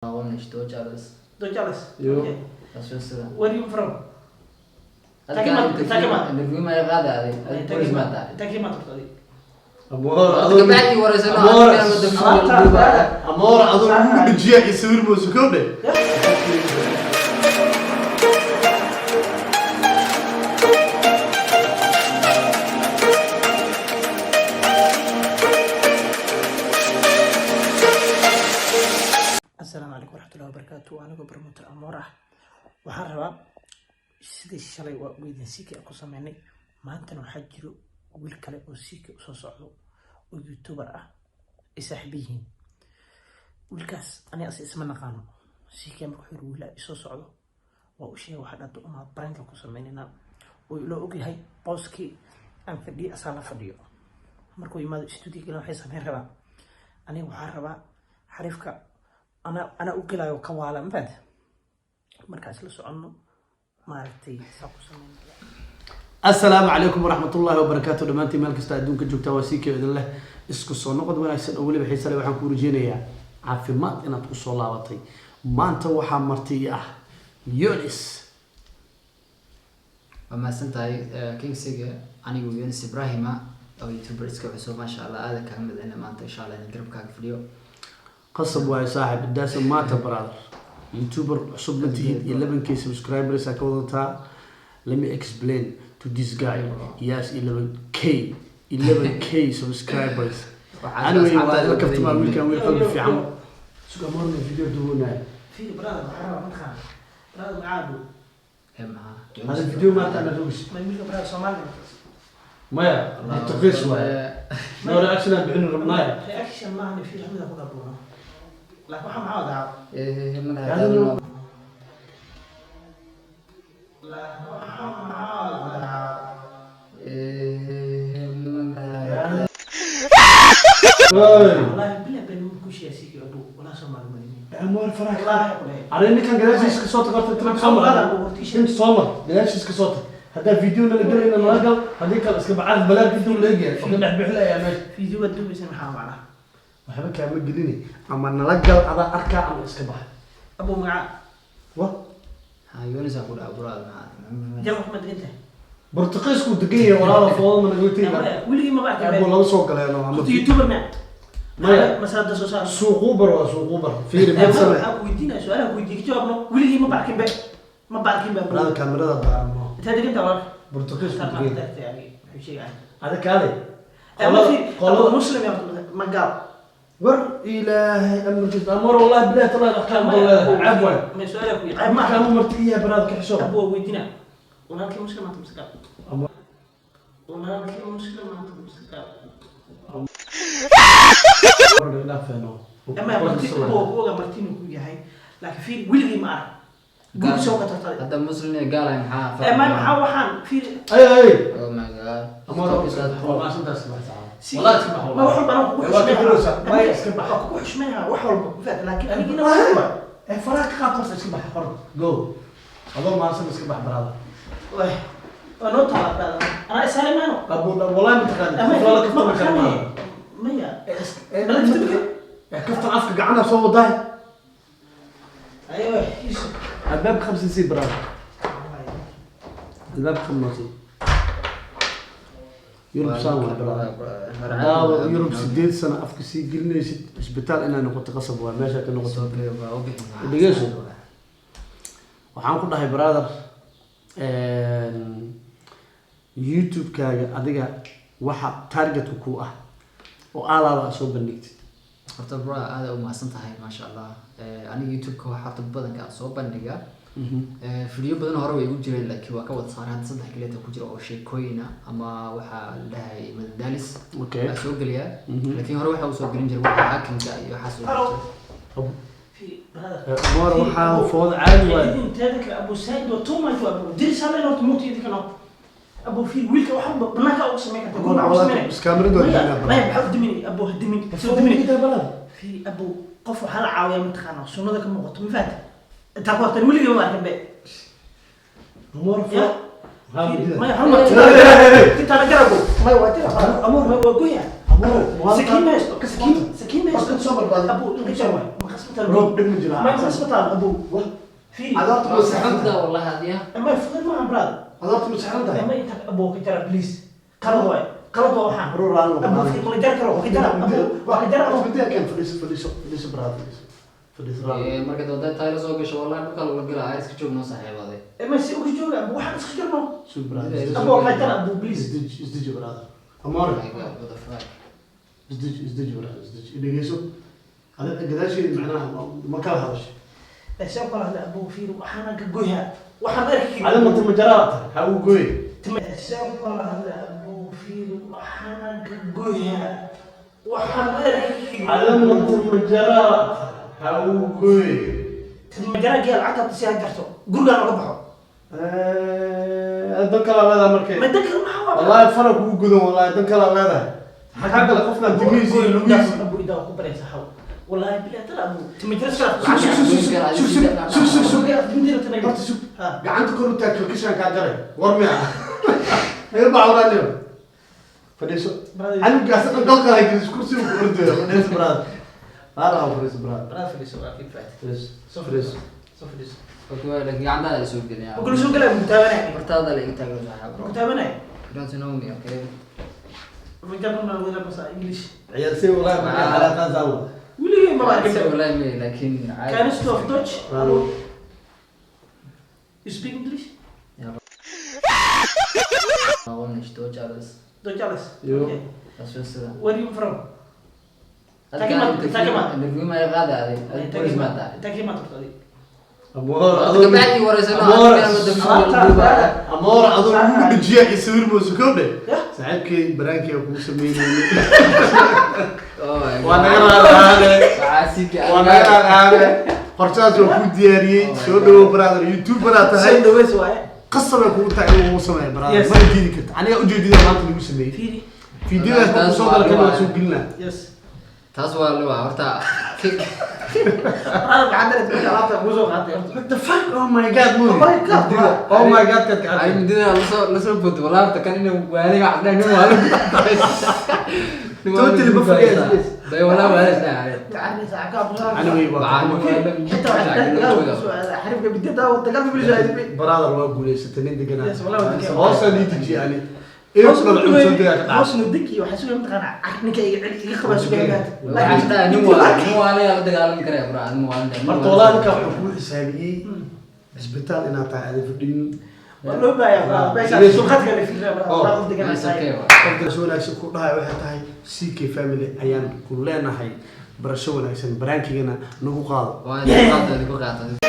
Warum nicht Deutsch alles? Deutsch alles? Jo. Okay. Was willst du da? Where you from? Interview Takima. interview ma qaada aday aday police ma tahay. Takima turtadi. Amor, Kabacdi wareysano. Amor, Alaabta. Amor, adoo kugu dhajiya iyo sawir moosu kowdhe. Asalaamu calaykum waraxmatullahi wabarakaatu. Anigoo promoter Amoor ah, waxaan rabaa sidii shalay waa ugeydin CK aan ku sameynay, maantana waxaa jiro wiil kale oo CK usoo socdo oo youtuber ah, ay saaxiibo yihiin. Wiilkaas ani ase isma naqaano. CK marka wuxuu yiri wiil isoo socdo waa u sheegay, waxaa dhanta umaa prank-ka ku sameynayna oo iloo ogyahay booskii aan fadhiyo asaa la fadhiyo. Markuu yimaado studio galan waxay sameyn rabaa, aniga waxaa rabaa xariifka ana u gelayo ka waala ma fahamte. Markaa isla soconno maaragtay saa ku sameyn. Asalaamu calaykum waraxmatullaahi wabarakaatu. Dhammaantiin meel kasta adduunka joogtaa, waa CK idin leh isku soo noqod wanaagsan oo weliba xiise leh. Waxaan ku rajeynayaa caafimaad inaad kusoo laabatay. Maanta waxaa marti ah Yunis. Waa mahadsan tahay, King Siga. Anigu Yunus Ibrahima oo youtuber iska cusub, maasha Allah, aada kaga madcina maanta insha Allah inaan garabkaaga fadhiyo. Qasab waayo saaxib, it doesn't matter, brother, youtuber cusub ma tihid, 11K subscribers aa ka wadataa. Let me explain to this guy. He has 11K, 11K subscribers. Anyway, waa la kaftamaa wiilkan, wiil qalbi fiican. Suga marna video duwanaya. Fiiri brother, waxaa rabaa mataqaana brother magacaadu. Ee maxaa? Hada video maanta ana rogis. Ma wiilka brother Soomaaliga? Maya, Portuguese waaye. No reaction aan bixin rabnaaya. Reaction maahan, fiiri xamida ku dhabuuno, laakiin waxaa maxaa wadaa? Magaca. Laakiin waxaa maxaa wadaa? Wallahi bila been ku sheegay CK abu walaa Soomaali ma limin. Amor farax. Wallahi ku leeyahay. Arrin ninkan gadaashiis ka soo tag horta, inta soo mar, inta soo mar, gadaashiis ka soo tag. Haddaa video nala gelayna nala gal, haddii kale iska bacad balaarka intuu leegyahay oo ka dhex bixinayaa meesha. Video duubaysa maxaa macnaa? Waxba kaama gelini, ama nala gal adaa arkaa ama iska bax. Abu magaca? Wa. Ha, Yunus aa ku dhaca brother, maxaa? Jamac kuma degan tahay? Bortuqiisku degan yahay walaala, foodada naga tegi. Weligii maba arkin. Abu laba soo galeen oo ama Horta youtuber ma Maya. Masaada soo saar. Suuquubar waa suuquubar, fiiri mid same. Waxaan ku weydiinaya su-aalaha ku weydiiya ka jawaabno. Weligii ma barkin be, ma barkin be. Walaal, kaamirada daarmo. Intee degan tahay walaalka? Bortuqiisku Tar degan yahay. ma yani wuxuu sheegaya. Ada kaale. Ma fi qolada abu muslim ya ma gaal? War ilaahay amarkiisa, amar wallahi bilahi tallahi dhaqtaan dowlada caab waay. Ma su-aalaha ku weydiiya ma markaa mu marti iya baraad ka xisho. Abu waa weydiina, walaalkii muslim maanta mise gaal? Walaalkii muslim maanta mise gaal? Ama marti kuwa oga marti inuu ku yahay, laakiin fiir weligii ma arag guri soo ka tartaday. Hadda muslim iyo gaal ay maxaa? Ma maxaa waxaan fiir. Ay ay. Oh my God. Amar. Stop is that. Waa maasantaas. Si Wallahi iska bax. ma wax walba anaa kugu Waa ka diraysaa. xushmeeyaa. Maya, iska bax. Waa kugu xushmeeyaa wax walba faat, laakiin anigina Ee faraha ka qaad horta, iska bax hor go, adoo maasan iska bax brother. Waay, waa noo taala brother, anaa isaale maano. Abu wallahi mataqaani qof lala kaftami kara maaha. Maya. Ee kaftan afka gacana soo wadaay. Aywa. Albaabka khamsin sii brother, albaabka khamsin. Yurub saan waa brother. Daawo Yurub 8 sano afka sii gelinaysid, isbitaal inaa noqoto qasab waa meesha ka noqoto. Dhegeyso. Waxaan ku dhahay brother, YouTube-kaaga adiga waxa targetka ku ah oo aalaaba aad soo bandhigtid? Horta bro, aada u mahadsan tahay, maasha Allah. Aniga YouTube-ka waxaa horta badanka aan soo bandhiga video badan hore way igu jireen, laakiin waa ka wada saaray. Hadda saddex kaleeta ku jira oo sheekooyina ama waxaa la dhahay madadaalis baa soo geliyaa. Laakiin hore waxa uu soo gelin jiray waxa hacking-ka iyo waxaas oo Hello. jiray. Fi brother. Amor, waxaa fooda caadi waay. Inteeda kale abu said waa too much, waa abu diris halen horta muti idinka no abu fiir wiilka wax walba banaanka ugu sameyn karta, guriga ugu sameyn. Kaamiradu waa maya diminaa. Maya, maxaa u diminay abu? Ha dimin, soo diminay. Fiir abu, qof waxaa la caawiyaa mataqaana sunnada ka muuqato, ma fahamtay? Intaa ku hortan weligii ma arkin be. Amor. Ya. Maya, hal mar tintaana garago. Maya, waa tira amor, waa goya. Amor. Sakiin ma haysto, sakiin, sakiin ma haysto. Soo barbaadi. Abu inka jar waay maqas. Isbitaal. Bro, dhib ma jiro. Ma isbitaal, abu. Fiiri. Cadaabta ma saxan Fuda tahay? Wallahi adiya. Ma fudud maaha, brother. Cadaabta ma saxan tahay? Ma inta abu ka jara, please. Qalad waay, qalad waa waxaan. Bro, raalli noqo. Abu, fiiri, ma la jari karo, ka jara, abu, waa ka jara, abu. Midda keen, fadhiiso, fadhiiso, fadhiiso, brother, fadhiiso, fadhiiso, raalli. Marka dooda tahay la soo gasho, wallahi dhulka lagu galaa, iska joog noo saaxiibaday. Ma si uga jooga, abu, waxaan iska jarno. Sug, brother, isdeji. Abu, ka jara, abu, please. Isdeji, isdeji, brother. Amore. Oh my God, what the fuck. Isdeji, isdeji, brother, isdeji. Dhegeyso. Adiga gadaasheeda macnaha ma kala hadashay. See kala hadla, abu? Fiiri, waxaana ka goyhaa, waxaan arki. Adiga ma timajaraad tahay? Ha uu gooye. See kala hadla, abu? Fiiri, waxaana ka goyhaa, waxaan arki. Adiga ma timajaraad tahay? Ha uu gooye. Timajara geel lacagta si ha jarto, gurigaan oga baxo. Dan kalaa leedahay markay. Ma dan kale maxaa waa? Wallahi fara kugu gudan, wallahi dan kalaa leedahay. Maxaa kale qofkan timihiisa iyo lugihiisa. Abu, idaa ku baraysa haw, wallahi bilahi tala, abu, timajara iska. Sug, sug, sug, sug, sug, sug, sug. Horta sug. Ha. Gacanta kor u taag, kilkishaan kaa jaray. War miya? Naga bacwadaaniyo. Fadhiiso. Canugaas dhan dalka hay gelis, kursiga ku ordaya. Fadhiiso, brother. Raala, fadhiiso, brother. Brother, fadhiiso, waa kii faat. Fadhiiso. Soo fadhiiso. Soo fadhiiso. Okay, waa laakiin gacantaada la soo gelin. Ma kula soo galaya, muku taabanaya. Hortaada la iga taagan saaxiib, bro. Muku taabanaya. You don't know me, okay? Ma jarno wada basa English. Ciyaalsay wallahi markay xalaaqaan saan waa. Weligay maba arkin. Wallahi me, laakiin caadi. Kannst du auf Deutsch? Raala. You speak English? Warum nicht Deutsch alles? Deutsch alles. Jo. Okay. Das wirst du. Where are you from? Takima. Interview ma qaada aday. Police ma tahay. Takima turtadi. Amor, Horta kabacdi wareysano. Amor, adiga Amor, adoo lagu dhajiya iyo sawir moosu kowdhe. Yah. Saaxiibkay baraankii aan kugu sameynayay. Oh. Waa naga raaraane. Waxaa Waa naga raaraane. Qorshahaas waa kuu diyaariyey. Oh my Soo God. dhawow, brother. YouTuber aad tahay. Soo dhaweys waaye. Qasab ay kugu tahay in lagu sameeyo, brother. Yes. Mana diidi karta. Aniga ujeedada maanta lagu sameeyey. Fiiri. Fiidiyadaas markuu soo gala kan waa soo gelinaa. Yes. Taas waa la waa horta. Brother, maxaa dareed marka alaabta kugu soo qaatay horta? What the fuck? Oh my God, Muri. Oh my God. Oh my God, kad Ay midina lasoo bodo walaabta kan inuu waaliga cabdaan nin waalo. Totally ma fadhiya isleys. Day walaa waala isna. Tacali saaca ka Anyway, waa Xitaa waxaa dagaal ku soo aadaa xarifka bidada oo dagaalka bilisho aadibay. Brother, waa guulaysatay, nin deganaa. Yes, wallahi waa degan. Hoosaan ii dejiyay ani. Inuu kala cunto degaa ka dhacay. Hoosna degi, waxaa sugaya mataqaanaa ninka iga celi iga qabaa sugaya maanta. Waxaa nin waala la dagaalami karaya bro, nin waala. Horta wallahi ninkaa wuxuu kuu xisaabiyey cisbitaal inaad tahay aadan fadhinin. Waa loo baayaa, brother. Meeshaan sulqadka la fiirinaya, brother. Oh. Walaa qof degan It's aan tahay. okay. Waa. Qofka si wanaagsan ku dhahay waxay tahay CK family ayaan ku leenahay barasho wanaagsan, baraankigana nagu qaado. Waa ku qaata.